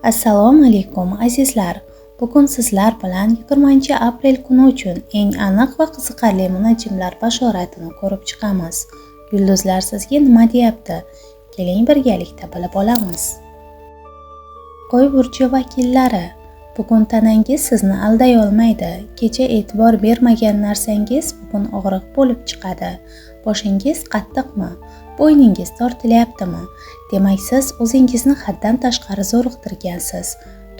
Assalomu alaykum azizlar. Bugun sizlar bilan 20-aprel kuni uchun eng aniq va qiziqarli munajjimlar bashoratini ko'rib chiqamiz. Yulduzlar sizga nima deyapti? Keling birgalikda bilib olamiz. Qo'y burchi vakillari, bugun tanangiz sizni alday olmaydi. Kecha e'tibor bermagan narsangiz bugun og'riq bo'lib chiqadi. Boshingiz qattiqmi? Bo'yningiz tortilyaptimi? Demak, siz o'zingizni haddan tashqari zo'riqtirgansiz.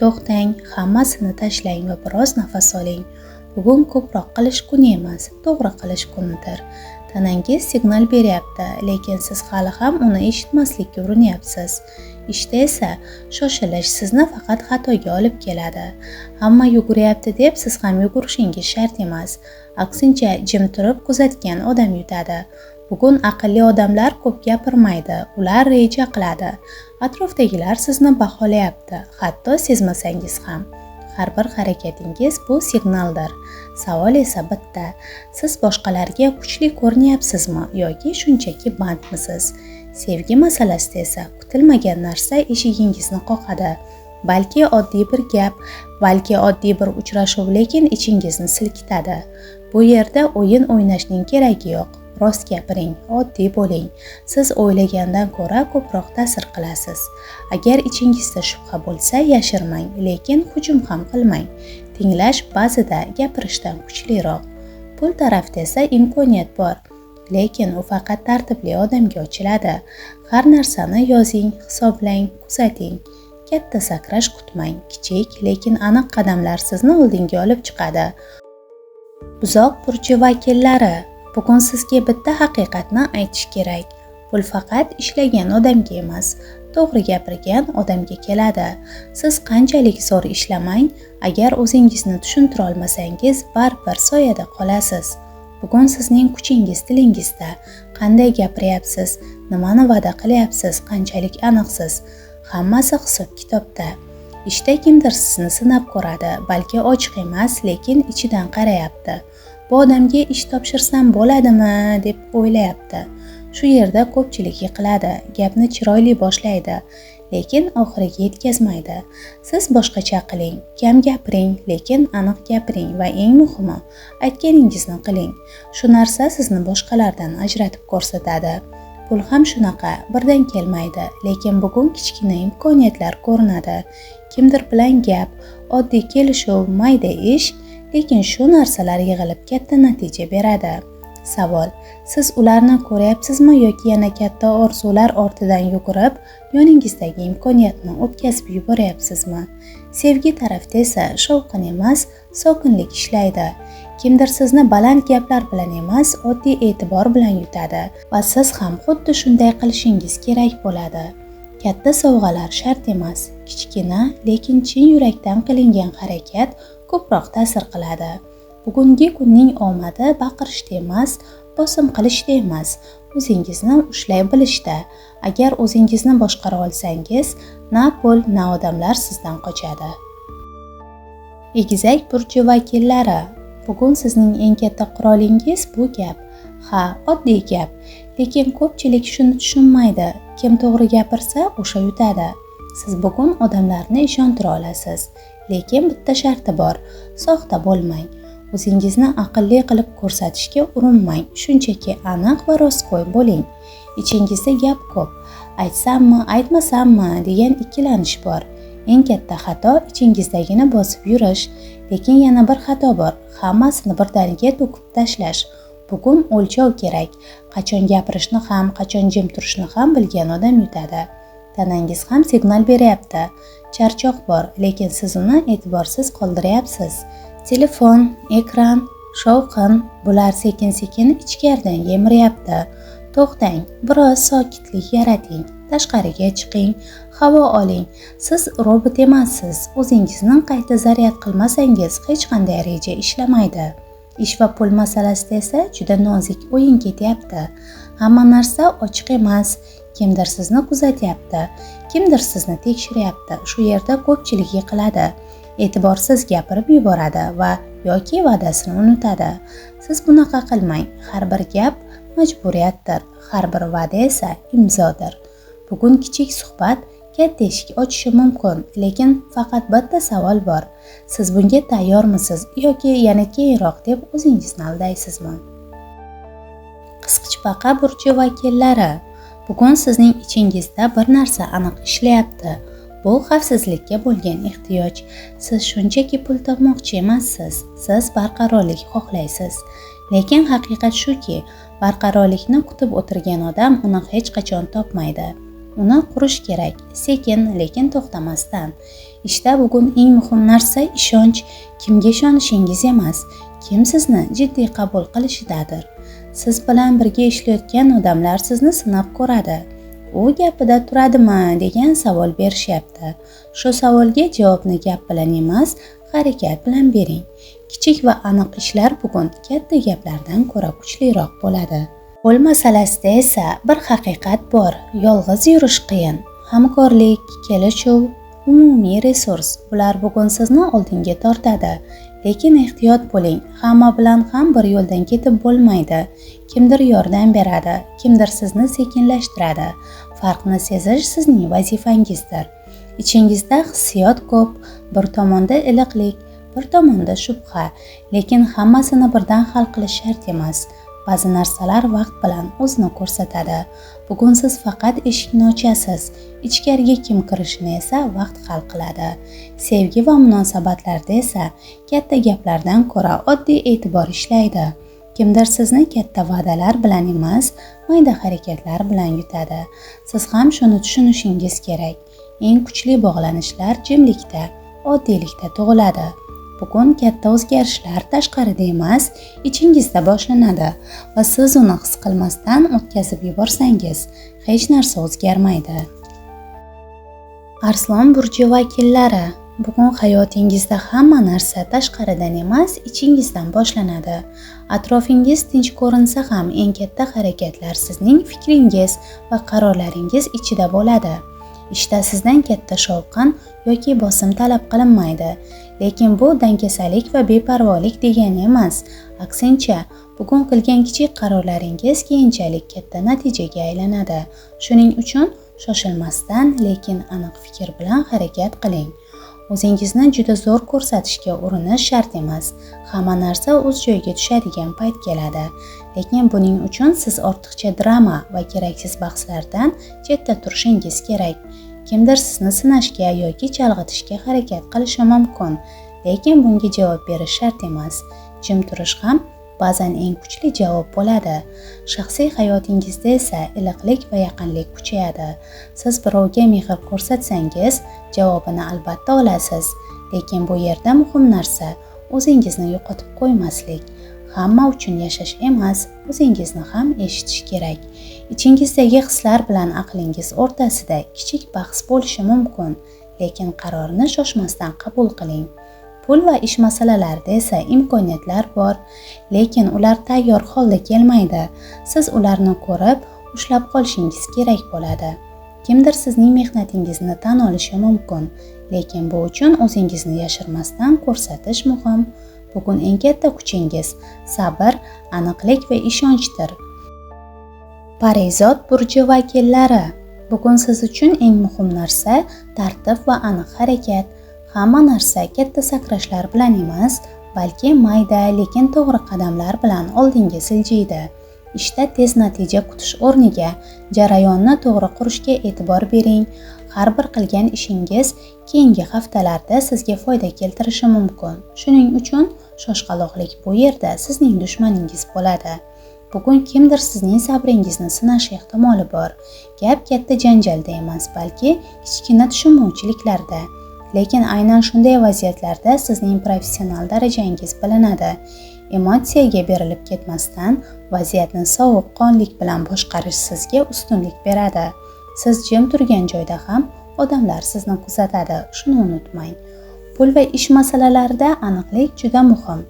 To'xtang, hammasini tashlang va biroz nafas oling. Bugun ko'proq qilish kuni emas, to'g'ri qilish kunidir. Tanangiz signal beryapti, lekin siz hali ham uni eshitmaslikka urinyapsiz. Ishda esa shoshilish sizni faqat xatoga olib keladi. Hamma yuguryapti deb siz ham yugurishingiz shart emas. Aksincha, jim turib kuzatgan odam yutadi. Bugun aqlli odamlar ko'p gapirmaydi, ular reja qiladi. Atrofdagilar sizni baholayapti, hatto sezmasangiz ham. Har bir harakatingiz bu signaldir. Savol esa bitta: siz boshqalarga kuchli ko'rinyapsizmi yoki shunchaki bandmisiz? Sevgi masalasida esa kutilmagan narsa eshigingizni qoqadi. Balki oddiy bir gap, balki oddiy bir uchrashuv, lekin ichingizni silkitadi. Bu yerda o'yin o'ynashning keragi yo'q. Rost gapiring, oddiy bo'ling. Siz o'ylagandan ko'ra ko'proq ta'sir qilasiz. Agar ichingizda shubha bo'lsa, yashirmang, lekin hujum ham qilmang. Tinglash ba'zida gapirishdan kuchliroq. Pul tarafda esa imkoniyat bor, lekin u faqat tartibli odamga ochiladi. Har narsani yozing, hisoblang, kuzating. Katta sakrash kutmang. Kichik, lekin aniq qadamlar sizni oldinga olib chiqadi. Buzoq burchi vakillari, bugun sizga bitta haqiqatni aytish kerak. Pul faqat ishlagan odamga emas, to'g'ri gapirgan odamga keladi. Siz qanchalik zo'r ishlamang, agar o'zingizni tushuntira olmasangiz, baribir soyada qolasiz. Bugun sizning kuchingiz tilingizda. Qanday gapiryapsiz, nimani va'da qilyapsiz, qanchalik aniqsiz. Hammasi hisob-kitobda. Ishda kimdir sizni sinab ko'radi, balki ochiq emas, lekin ichidan qarayapti. Bu odamga ish topshirsam bo'ladimi deb o'ylayapti. Shu yerda ko'pchilik yiqiladi, gapni chiroyli boshlaydi, lekin oxiriga yetkazmaydi. Siz boshqacha qiling, kam gapiring, lekin aniq gapiring va eng muhimi, aytganingizni qiling. Shu narsa sizni boshqalardan ajratib ko'rsatadi. Pul ham shunaqa, birdan kelmaydi, lekin bugun kichkina imkoniyatlar ko'rinadi. Kimdir bilan gap, oddiy kelishuv, mayda ish, lekin shu narsalar yig'ilib katta natija beradi. Savol: siz ularni ko'ryapsizmi yoki yana katta orzular ortidan yugurib, yoningizdagi imkoniyatni o'tkazib yuboryapsizmi? Sevgi tarafda esa shovqin emas, sokinlik ishlaydi. Kimdir sizni baland gaplar bilan emas, oddiy e'tibor bilan yutadi va siz ham xuddi shunday qilishingiz kerak bo'ladi. Katta sovg'alar shart emas, kichkina, lekin chin yurakdan qilingan harakat ko'proq ta'sir qiladi. Bugungi kunning omadi baqirishda emas, bosim qilishda emas, o'zingizni ushlay bilishda. Agar o'zingizni boshqara olsangiz, na pul, na odamlar sizdan qochadi. Egizak burchi vakillari, bugun sizning eng katta qurolingiz bu gap. Ha, oddiy gap, lekin ko'pchilik shuni tushunmaydi. Kim to'g'ri gapirsa, o'sha yutadi. Siz bugun odamlarni ishontira olasiz, lekin bitta sharti bor: soxta bo'lmang. O'zingizni aqlli qilib ko'rsatishga urinmang, shunchaki aniq va rostgo'y bo'ling. Ichingizda gap ko'p, aytsammi, aytmasammi degan ikkilanish bor. Eng katta xato ichingizdagini bosib yurish, lekin yana bir xato bor: hammasini birdaniga to'kib tashlash. Bugun o'lchov kerak. Qachon gapirishni ham, qachon jim turishni ham bilgan odam yutadi. Tanangiz ham signal beryapti. Charchoq bor, lekin siz uni e'tiborsiz qoldiryapsiz. Telefon, ekran, shovqin, bular sekin-sekin ichkaridan yemiryapti. To'xtang, biroz sokitlik yarating, tashqariga chiqing, havo oling. Siz robot emassiz. O'zingizni qayta zaryad qilmasangiz, hech qanday reja ishlamaydi. Ish va pul masalasida esa juda nozik o'yin ketyapti. Hamma narsa ochiq emas. Kimdir sizni kuzatyapti, kimdir sizni tekshiryapti. Shu yerda ko'pchilik yiqiladi. E'tiborsiz gapirib yuboradi va yoki va'dasini unutadi. Siz bunaqa qilmang. Har bir gap majburiyatdir, har bir va'da esa imzodir. Bugun kichik suhbat katta eshik ochishi mumkin, lekin faqat bitta savol bor. Siz bunga tayyormisiz yoki yana keyinroq deb o'zingizni aldaysizmi? Qisqichbaqa burchi vakillari, bugun sizning ichingizda bir narsa aniq ishlayapti. Bu xavfsizlikka bo'lgan ehtiyoj. Siz shunchaki pul topmoqchi emassiz, siz barqarorlik xohlaysiz. Lekin haqiqat shuki, barqarorlikni kutib o'tirgan odam uni hech qachon topmaydi. Uni qurish kerak, sekin, lekin to'xtamasdan. Ishda bugun eng muhim narsa ishonch. Kimga ishonishingiz emas, kim sizni jiddiy qabul qilishidadir. Siz bilan birga ishlayotgan odamlar sizni sinab ko'radi. U gapida turadimi degan savol berishyapti. Shu savolga javobni gap bilan emas, harakat bilan bering. Kichik va aniq ishlar bugun katta gaplardan ko'ra kuchliroq bo'ladi. Pul masalasida esa bir haqiqat bor. Yolg'iz yurish qiyin. Hamkorlik, kelishuv, umumiy resurs bular bugun sizni oldinga tortadi. Lekin ehtiyot bo'ling, hamma bilan ham bir yo'ldan ketib bo'lmaydi. Kimdir yordam beradi, kimdir sizni sekinlashtiradi. Farqni sezish sizning vazifangizdir. Ichingizda hissiyot ko'p, bir tomonda iliqlik, bir tomonda shubha, lekin hammasini birdan hal qilish shart emas. Ba'zi narsalar vaqt bilan o'zini ko'rsatadi. Bugun siz faqat eshikni ochasiz, ichkariga kim kirishini esa vaqt hal qiladi. Sevgi va munosabatlarda esa katta gaplardan ko'ra oddiy e'tibor ishlaydi. Kimdir sizni katta va'dalar bilan emas, mayda harakatlar bilan yutadi. Siz ham shuni tushunishingiz kerak. Eng kuchli bog'lanishlar jimlikda, oddiylikda tug'iladi. Bugun katta o'zgarishlar tashqarida emas, ichingizda boshlanadi va siz uni his qilmasdan o'tkazib yuborsangiz, hech narsa o'zgarmaydi. Arslon burji vakillari, bugun hayotingizda hamma narsa tashqaridan emas, ichingizdan boshlanadi. Atrofingiz tinch ko'rinsa ham eng katta harakatlar sizning fikringiz va qarorlaringiz ichida bo'ladi. Ishda sizdan katta shovqin yoki bosim talab qilinmaydi. Lekin bu dangasalik va beparvolik degani emas. Aksincha, bugun qilgan kichik qarorlaringiz keyinchalik katta natijaga aylanadi. Shuning uchun shoshilmasdan, lekin aniq fikr bilan harakat qiling. O'zingizni juda zo'r ko'rsatishga urinish shart emas. Hamma narsa o'z joyiga tushadigan payt keladi. Lekin buning uchun siz ortiqcha drama va keraksiz bahslardan chetda turishingiz kerak. Kimdir sizni sinashga yoki chalg'itishga harakat qilishi mumkin, lekin bunga javob berish shart emas. Jim turish ham ba'zan eng kuchli javob bo'ladi. Shaxsiy hayotingizda esa iliqlik va yaqinlik kuchayadi. Siz birovga mehr ko'rsatsangiz, javobini albatta olasiz. Lekin bu yerda muhim narsa o'zingizni yo'qotib qo'ymaslik. Hamma uchun yashash emas, o'zingizni ham eshitish kerak. Ichingizdagi hislar bilan aqlingiz o'rtasida kichik bahs bo'lishi mumkin, lekin qarorni shoshmasdan qabul qiling. Pul va ish masalalarida esa imkoniyatlar bor, lekin ular tayyor holda kelmaydi. Siz ularni ko'rib, ushlab qolishingiz kerak bo'ladi. Kimdir sizning mehnatingizni tan olishi mumkin, lekin bu uchun o'zingizni yashirmasdan ko'rsatish muhim. Bugun eng katta kuchingiz sabr, aniqlik va ishonchdir. Parizod burji vakillari, bugun siz uchun eng muhim narsa tartib va aniq harakat. Hamma narsa katta sakrashlar bilan emas, balki mayda, lekin to'g'ri qadamlar bilan oldinga siljiydi. Ishda tez natija kutish o'rniga jarayonni to'g'ri qurishga e'tibor bering. Har bir qilgan ishingiz keyingi haftalarda sizga foyda keltirishi mumkin. Shuning uchun shoshqaloqlik bu yerda sizning dushmaningiz bo'ladi. Bugun kimdir sizning sabringizni sinash ehtimoli bor. Gap katta janjalda emas, balki kichkina tushunmovchiliklarda. Lekin aynan shunday vaziyatlarda sizning professional darajangiz bilinadi. Emotsiyaga berilib ketmasdan vaziyatni sovuqqonlik bilan boshqarish sizga ustunlik beradi. Siz jim turgan joyda ham odamlar sizni kuzatadi, shuni unutmang. Pul va ish masalalarida aniqlik juda muhim.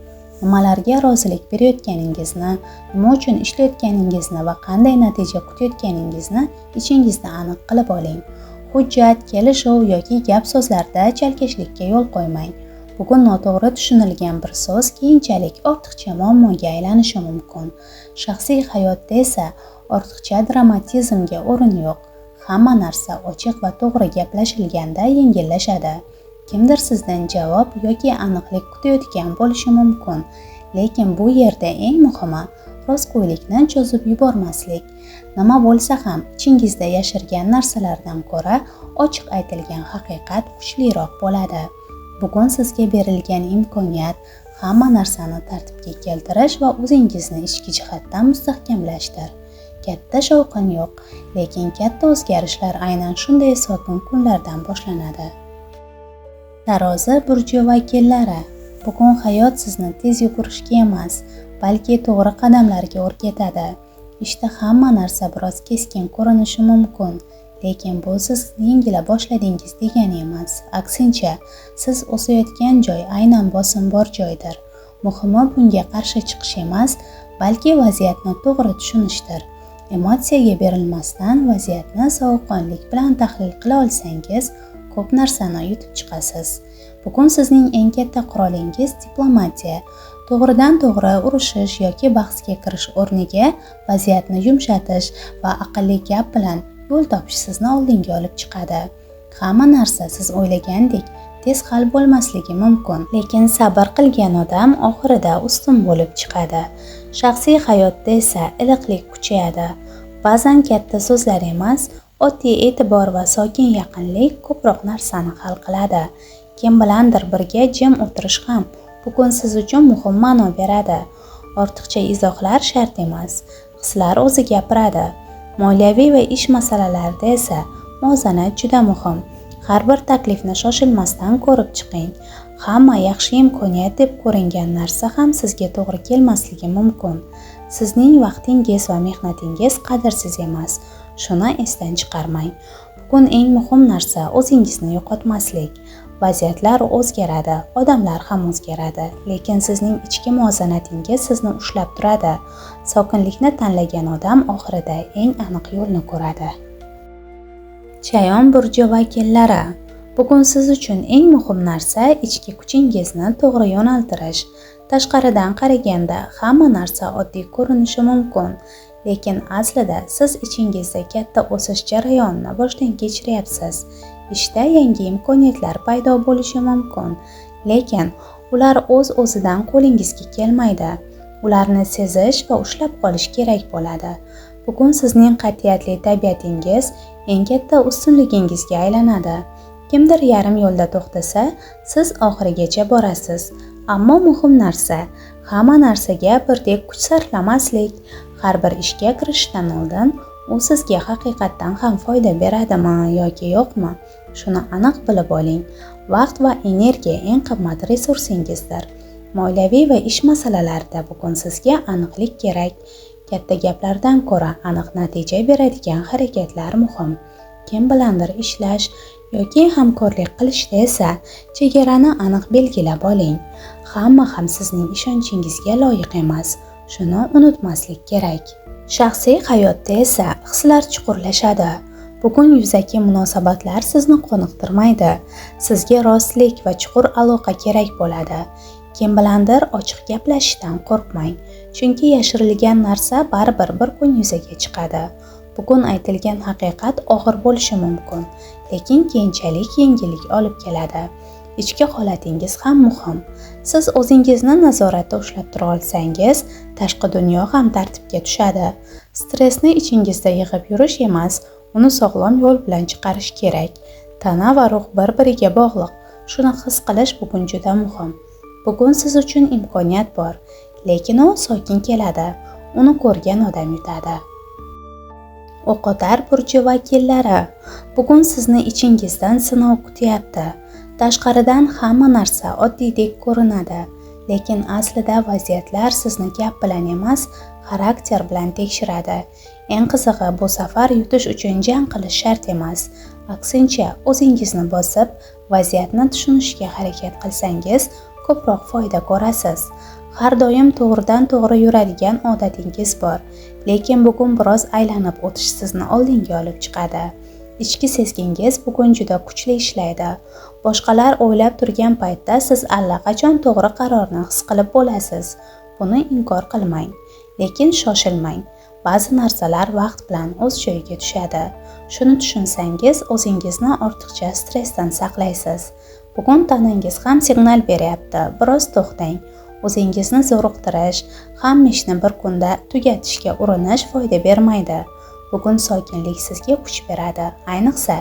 Nimalarga rozilik berayotganingizni, nima uchun ishlayotganingizni va qanday natija kutayotganingizni ichingizda aniq qilib oling. Hujjat, kelishuv yoki gap so'zlarda chalkashlikka yo'l qo'ymang. Bugun noto'g'ri tushunilgan bir so'z keyinchalik ortiqcha muammoga aylanishi mumkin. Shaxsiy hayotda esa ortiqcha dramatizmga o'rin yo'q. Hamma narsa ochiq va to'g'ri gaplashilganda yengillashadi. Kimdir sizdan javob yoki aniqlik kutayotgan bo'lishi mumkin, lekin bu yerda eng muhimi rostgo'ylikni cho'zib yubormaslik. Nima bo'lsa ham ichingizda yashirgan narsalardan ko'ra ochiq aytilgan haqiqat kuchliroq bo'ladi. Bugun sizga berilgan imkoniyat hamma narsani tartibga keltirish va o'zingizni ichki jihatdan mustahkamlashdir. Katta shovqin yo'q, lekin katta o'zgarishlar aynan shunday sokin kunlardan boshlanadi. Tarozi burji vakillari, bugun hayot sizni tez yugurishga emas, balki to'g'ri qadamlarga o'rgatadi. Ishda hamma narsa biroz keskin ko'rinishi mumkin, lekin bu siz yengila boshladingiz degani emas. Aksincha, siz o'sayotgan joy aynan bosim bor joydir. Muhimi bunga qarshi chiqish emas, balki vaziyatni to'g'ri tushunishdir. Emotsiyaga berilmasdan vaziyatni sovuqqonlik bilan tahlil qila olsangiz, ko'p narsani yutib chiqasiz. Bugun sizning eng katta qurolingiz diplomatiya. To'g'ridan to'g'ri urushish yoki bahsga kirish o'rniga vaziyatni yumshatish va aqlli gap bilan yo'l topish sizni oldinga olib chiqadi. Hamma narsa siz o'ylagandek tez hal bo'lmasligi mumkin, lekin sabr qilgan odam oxirida ustun bo'lib chiqadi. Shaxsiy hayotda esa iliqlik kuchayadi. Ba'zan katta so'zlar emas, oddiy e'tibor va sokin yaqinlik ko'proq narsani hal qiladi. Kim bilandir birga jim o'tirish ham bugun siz uchun muhim ma'no beradi. Ortiqcha izohlar shart emas, hislar o'zi gapiradi. Moliyaviy va ish masalalarida esa muvozanat juda muhim. Har bir taklifni shoshilmasdan ko'rib chiqing. Hamma yaxshi imkoniyat deb ko'ringan narsa ham sizga to'g'ri kelmasligi mumkin. Sizning vaqtingiz va mehnatingiz qadrsiz emas. Shuni esdan chiqarmang. Bugun eng muhim narsa o'zingizni yo'qotmaslik. Vaziyatlar o'zgaradi, odamlar ham o'zgaradi, lekin sizning ichki muvozanatingiz sizni ushlab turadi. Sokinlikni tanlagan odam oxirida eng aniq yo'lni ko'radi. Chayon burji vakillari, bugun siz uchun eng muhim narsa ichki kuchingizni to'g'ri yo'naltirish. Tashqaridan qaraganda hamma narsa oddiy ko'rinishi mumkin, lekin aslida siz ichingizda katta o'sish jarayonini boshdan kechiryapsiz. Ishda yangi imkoniyatlar paydo bo'lishi mumkin, lekin ular o'z-o'zidan qo'lingizga kelmaydi. Ularni sezish va ushlab qolish kerak bo'ladi. Bugun sizning qat'iyatli tabiatingiz eng katta ustunligingizga aylanadi. Kimdir yarim yo'lda to'xtasa, siz oxirigacha borasiz. Ammo muhim narsa, hamma narsaga birdek kuch sarflamaslik. Har bir ishga kirishdan oldin u sizga haqiqatdan ham foyda beradimi yoki yo'qmi, shuni aniq bilib oling. Vaqt va energiya eng qimmat resursingizdir. Moliyaviy va ish masalalarida bugun sizga aniqlik kerak. Katta gaplardan ko'ra aniq natija beradigan harakatlar muhim. Kim bilandir ishlash yoki hamkorlik qilishda esa chegarani aniq belgilab oling. Hamma ham sizning ishonchingizga loyiq emas. Shuni unutmaslik kerak. Shaxsiy hayotda esa hislar chuqurlashadi. Bugun yuzaki munosabatlar sizni qoniqtirmaydi. Sizga rostlik va chuqur aloqa kerak bo'ladi. Kim bilandir ochiq gaplashishdan qo'rqmang, chunki yashirilgan narsa baribir bir kun yuzaga chiqadi. Bugun aytilgan haqiqat og'ir bo'lishi mumkin, lekin keyinchalik yengillik olib keladi. Ichki holatingiz ham muhim. Siz o'zingizni nazoratda ushlab tura olsangiz, tashqi dunyo ham tartibga tushadi. Stressni ichingizda yig'ib yurish emas, uni sog'lom yo'l bilan chiqarish kerak. Tana va ruh bir-biriga bog'liq. Shuni his qilish bugun juda muhim. Bugun siz uchun imkoniyat bor, lekin u sokin keladi. Uni ko'rgan odam yutadi. O'qotar burji vakillari, bugun sizni ichingizdan sinov kutyapti. Tashqaridan hamma narsa oddiydek ko'rinadi, lekin aslida vaziyatlar sizni gap bilan emas, xarakter bilan tekshiradi. Eng qizig'i, bu safar yutish uchun jang qilish shart emas. Aksincha, o'zingizni bosib, vaziyatni tushunishga harakat qilsangiz, ko'proq foyda ko'rasiz. Har doim to'g'ridan to'g'ri yuradigan odatingiz bor, lekin bugun biroz aylanib o'tish sizni oldinga olib chiqadi. Ichki sezgingiz bugun juda kuchli ishlaydi. Boshqalar o'ylab turgan paytda siz allaqachon to'g'ri qarorni his qilib bo'lasiz. Buni inkor qilmang, lekin shoshilmang. Ba'zi narsalar vaqt bilan o'z joyiga tushadi. Shuni tushunsangiz, o'zingizni ortiqcha stressdan saqlaysiz. Bugun tanangiz ham signal beryapti. Biroz to'xtang. O'zingizni zo'riqtirish, hamma ishni bir kunda tugatishga urinish foyda bermaydi. Bugun sokinlik sizga kuch beradi. Ayniqsa,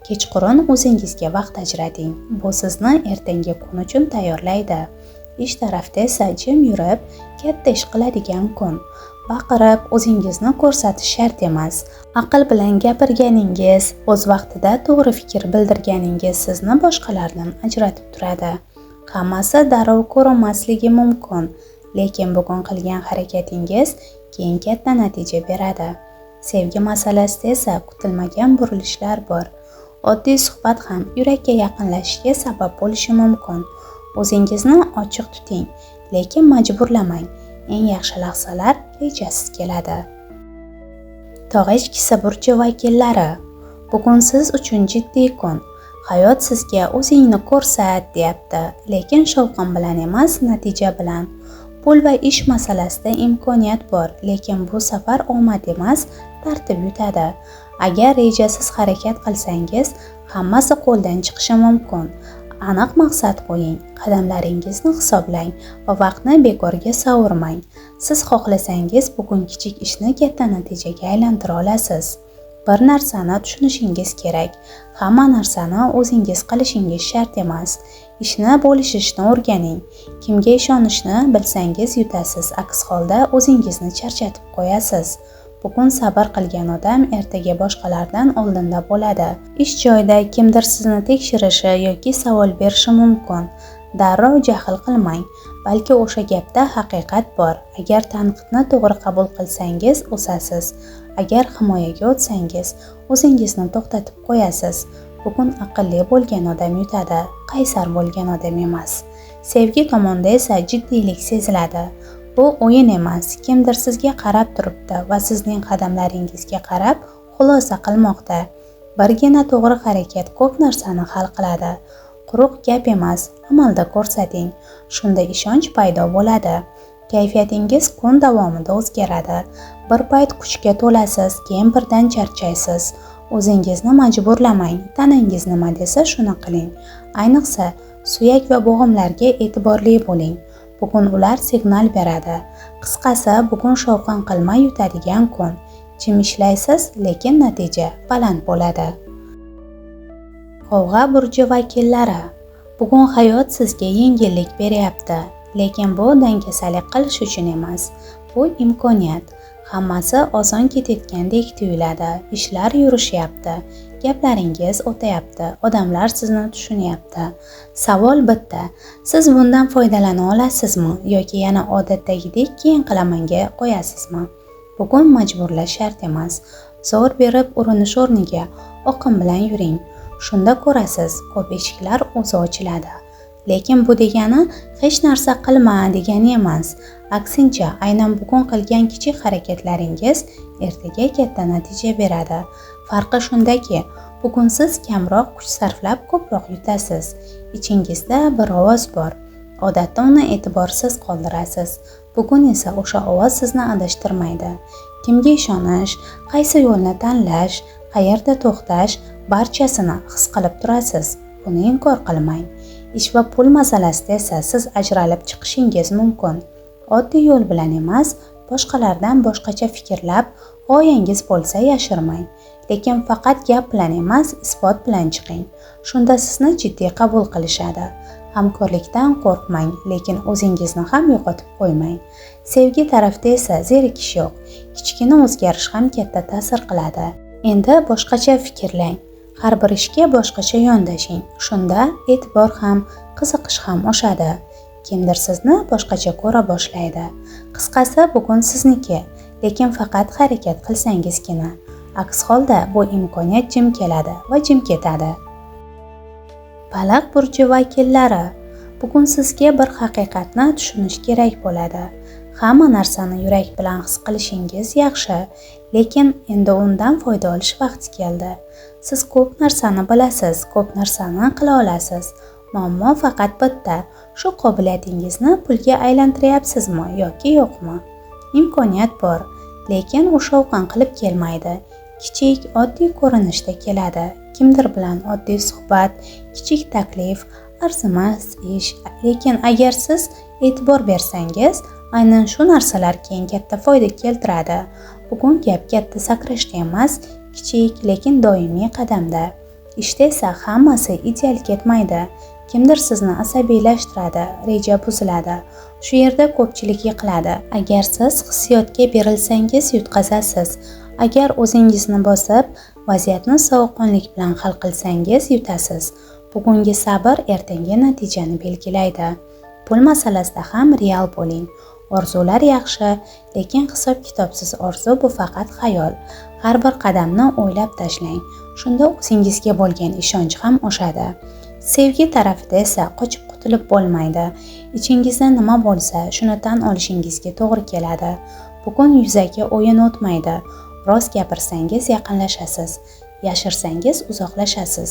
kechqurun o'zingizga vaqt ajrating. Bu sizni ertangi kun uchun tayyorlaydi. Ish tarafda esa jim yurib, katta ish qiladigan kun. Baqirib, o'zingizni ko'rsatish shart emas. Aql bilan gapirganingiz, o'z vaqtida to'g'ri fikr bildirganingiz sizni boshqalardan ajratib turadi. Hammasi darrov ko'rinmasligi mumkin, lekin bugun qilgan harakatingiz keyin katta natija beradi. Sevgi masalasida esa kutilmagan burilishlar bor. Oddiy suhbat ham yurakka yaqinlashishga sabab bo'lishi mumkin. O'zingizni ochiq tuting, lekin majburlamang. Eng yaxshi lahzalar rejasiz keladi. Tog' echkisi burchi vakillari, bugun siz uchun jiddiy kun. Hayot sizga o'zingni ko'rsat deyapti, lekin shovqin bilan emas, natija bilan. Pul va ish masalasida imkoniyat bor, lekin bu safar omad emas, tartib yutadi. Agar rejasiz harakat qilsangiz, hammasi qo'ldan chiqishi mumkin. Aniq maqsad qo'ying, qadamlaringizni hisoblang va vaqtni bekorga sovurmang. Siz xohlasangiz, bugun kichik ishni katta natijaga aylantira olasiz. Bir narsani tushunishingiz kerak. Hamma narsani o'zingiz qilishingiz shart emas. Ishni bo'lishishni o'rganing. Kimga ishonishni bilsangiz yutasiz, aks holda o'zingizni charchatib qo'yasiz. Bugun sabr qilgan odam ertaga boshqalardan oldinda bo'ladi. Ish joyida kimdir sizni tekshirishi yoki savol berishi mumkin. Darrov jahl qilmang, balki o'sha gapda haqiqat bor. Agar tanqidni to'g'ri qabul qilsangiz, o'sasiz. Agar himoyaga o'tsangiz, o'zingizni to'xtatib qo'yasiz. Bugun aqlli bo'lgan odam yutadi, qaysar bo'lgan odam emas. Sevgi tomonda esa jiddiylik seziladi. Bu o'yin emas, kimdir sizga qarab turibdi va sizning qadamlaringizga qarab xulosa qilmoqda. Birgina to'g'ri harakat ko'p narsani hal qiladi. Quruq gap emas, amalda ko'rsating. Shunda ishonch paydo bo'ladi. Kayfiyatingiz kun davomida o'zgaradi. Bir payt kuchga to'lasiz, keyin birdan charchaysiz. O'zingizni majburlamang, tanangiz nima desa shuni qiling. Ayniqsa, suyak va bo'g'imlarga e'tiborli bo'ling. Bugun ular signal beradi. Qisqasi, bugun shovqin qilmay yutadigan kun. Jim ishlaysiz, lekin natija baland bo'ladi. G'ovg'a burji vakillari, bugun hayot sizga yengillik beryapti, lekin bu dangasalik qilish uchun emas. Bu imkoniyat. Hammasi oson ketayotgandek tuyuladi. Ishlar yurishyapti. Gaplaringiz o'tayapti. Odamlar sizni tushunyapti. Savol bitta. Siz bundan foydalana olasizmi yoki yana odatdagidek keyin qilamanga qo'yasizmi? Bugun majburlash shart emas. Zo'r berib urinish o'rniga oqim bilan yuring. Shunda ko'rasiz, ko'p eshiklar o'zi ochiladi. Lekin bu degani hech narsa qilma degani emas. Aksincha, aynan bugun qilgan kichik harakatlaringiz ertaga katta natija beradi. Farqi shundaki, bugun siz kamroq kuch sarflab ko'proq yutasiz. Ichingizda bir ovoz bor. Odatda uni e'tiborsiz qoldirasiz. Bugun esa o'sha ovoz sizni adashtirmaydi. Kimga ishonish, qaysi yo'lni tanlash, qayerda to'xtash, barchasini his qilib turasiz. Buni inkor qilmang. Ish va pul masalasida esa siz ajralib chiqishingiz mumkin. Oddiy yo'l bilan emas, boshqalardan boshqacha fikrlab, g'oyangiz bo'lsa yashirmang. Lekin faqat gap bilan emas, isbot bilan chiqing. Shunda sizni jiddiy qabul qilishadi. Hamkorlikdan qo'rqmang, lekin o'zingizni ham yo'qotib qo'ymang. Sevgi tarafda esa zerikish yo'q. Kichkina o'zgarish ham katta ta'sir qiladi. Endi boshqacha fikrlang. Har bir ishga boshqacha yondashing. Shunda e'tibor ham, qiziqish ham oshadi. Kimdir sizni boshqacha ko'ra boshlaydi. Qisqasi, bugun sizniki, lekin faqat harakat qilsangizgina. Aks holda bu imkoniyat jim keladi va jim ketadi. Baliq burji vakillari, bugun sizga bir haqiqatni tushunish kerak bo'ladi. Hamma narsani yurak bilan his qilishingiz yaxshi, lekin endi undan foyda olish vaqti keldi. Siz ko'p narsani bilasiz, ko'p narsani qila olasiz. Muammo faqat bitta. Shu qobiliyatingizni pulga aylantiryapsizmi yoki yo'qmi? Imkoniyat bor, Lekin u shovqin qilib kelmaydi. Kichik, oddiy ko'rinishda keladi. Kimdir bilan oddiy suhbat, kichik taklif, arzimas ish. Lekin agar siz e'tibor bersangiz, aynan shu narsalar keyin katta foyda keltiradi. Bugun gap katta sakrashda emas, kichik, lekin doimiy qadamda. Ishda esa hammasi ideal ketmaydi. Kimdir sizni asabiylashtiradi, reja buziladi. Shu yerda ko'pchilik yiqiladi. Agar siz hissiyotga berilsangiz yutqazasiz. Agar o'zingizni bosib, vaziyatni sovuqqonlik bilan hal qilsangiz yutasiz. Bugungi sabr ertangi natijani belgilaydi. Pul masalasida ham real bo'ling. Orzular yaxshi, lekin hisob-kitobsiz orzu bu faqat xayol. Har bir qadamni o'ylab tashlang. Shunda o'zingizga bo'lgan ishonch ham oshadi. Sevgi tarafida esa qochib qutulib bo'lmaydi. Ichingizda nima bo'lsa, shuni tan olishingizga to'g'ri keladi. Bugun yuzaki o'yin o'tmaydi. Rost gapirsangiz yaqinlashasiz, yashirsangiz uzoqlashasiz.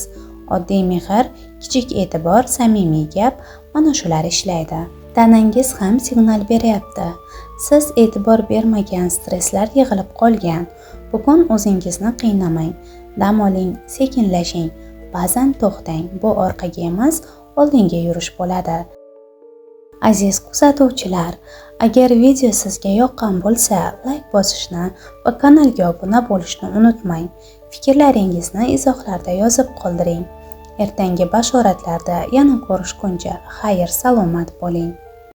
Oddiy mehr, kichik e'tibor, samimiy gap mana shular ishlaydi. Tanangiz ham signal beryapti. Siz e'tibor bermagan stresslar yig'ilib qolgan. Bugun o'zingizni qiynamang. Dam oling, sekinlashing. Ba'zan to'xtang. Bu orqaga emas, oldinga yurish bo'ladi. Aziz kuzatuvchilar, agar video sizga yoqqan bo'lsa, like bosishni va kanalga obuna bo'lishni unutmang. Fikrlaringizni izohlarda yozib qoldiring. Ertangi bashoratlarda yana ko'rishguncha xayr salomat bo'ling.